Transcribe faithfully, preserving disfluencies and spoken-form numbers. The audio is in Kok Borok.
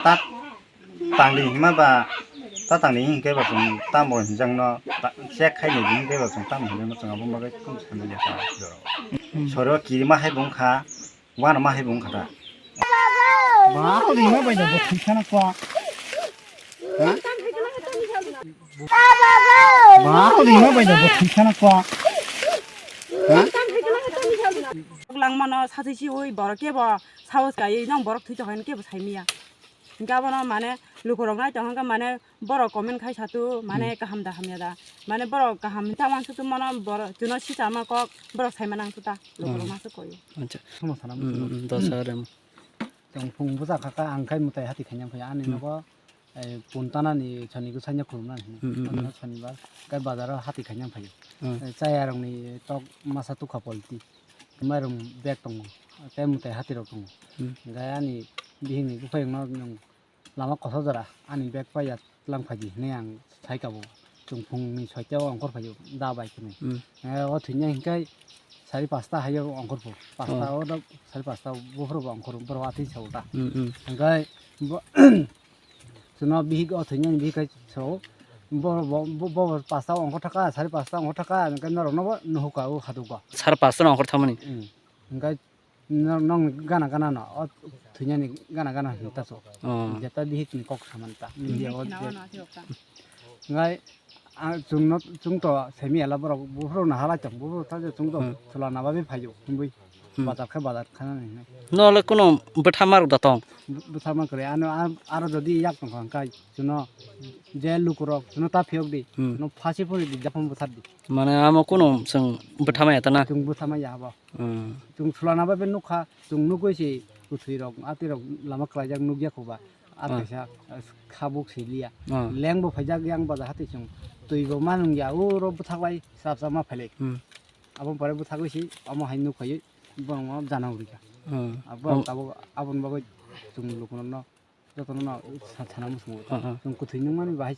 Ta tangdi hima ba, ta tangdi hinkhe ba chwng tamo hinjakno ta-, check khaini hinkhe ba chwng tamo hinjakno chwng abo bagwi kum sanwi lekha jorao. Hmm. Soro kirima hai bo wngkha, uanama hai bo wngkha da. Ba, rima bai da bo thwi khana kwa. Ha? Ba, rima bai da bo thwi khana kwa. Ha? Langmano sathai si oi borok kebo sahos kaiwi nong borok thwi tokhaino kebo saimiya. Hinkhe abono mane lukurok nai tongkha hinkhe mane borok comment khai satu mane Hmm. kaham da hamya da. Mane borok kaham hinta wansuk tu mano borok chuno sichama kok borok saima nang tuta lukurok Hmm. ma se koyo. Acha. Sama sana Hmm, musulo. Hmm, hmm, dosa rem. Tong phung busa khaka ang khai mutai hati khanyang phai ani Hmm. nogo, eh, puntana ni chani gusanya khulumna hino. Hmm, hmm, Ano hmm. Sonibar kai bazaro hati khanyang phai. Hmm. Eh, chaya rong ni tok masa tukha polti. Mairum bag tongo. Tei mutai hati rok tongo. Hmm. Gai ani bihing ni buphai no nung lama kosa jora ani bag pai ya tlang phaidi hinui ang sai kabo. Chwng phung ni soita o ongkhor phaio da bai kwnwi. Hmm. Eh, o thwina hinkai sari pasta haio ongkhor pho. Pasta Oh. o da sari pasta buphuru bo ongkhor boro atwi sao ta. Hmm, hmm. Hinkai bo chwngno bihik o thwina bihik kai sao. Bo, bo, bo, bo pasta o ongkhor thaka, sari pasta o ongkhor thaka, hinkai norok no bo nuhuka o hadugo. Sari pasta no ongkhor thamani? Hmm. Hinkai Nong, nong gana gana no, o thwinani gana gana hinta so. Oh. Jeta bihik ni kok saman ta. Hmm. India o je. Ngai, a, chwng no, chwng to semi ala borok, buphuru na halai tong, buphuru ta je chwng to Hmm. chwla na bagwi phaio, hinwi Hmm. bazar khe bazar khana ni hinwi. No le kuno bwtha marok da tong? Bu-, bwtha ma kwrwi, ano, a, aro jodi yak tong kha, hinkai chwngno je lukurok chwngno ta phiyok di, Hmm. no phasi phuri di, japhang bwthar di. Mane amo kuno chwng bwtha ma ya ta na? Chwng bwtha ma ya abo. Hmm. Chwng chwla na bai nukha, chwng nugwi se kwthwi rok, atwi rok lama kwlaijak nukya khoba. Ah Hmm. kaisa, ah, khabuk siliya. Hmm. Leng bo phaijak yang baja hati chwng twi bo ma nungya, uro bwthaklai srap srap ma phailai. Hmm. Abo pore bwthagwi se omo hai nukhaiwi borokno jana urikha. Hmm. Abo Hmm. tabuk aboni bagwi chwng lukuno jotono sa-, sana muchungo. Hmm, hmm. Chwng kwthwi nungmani bahai.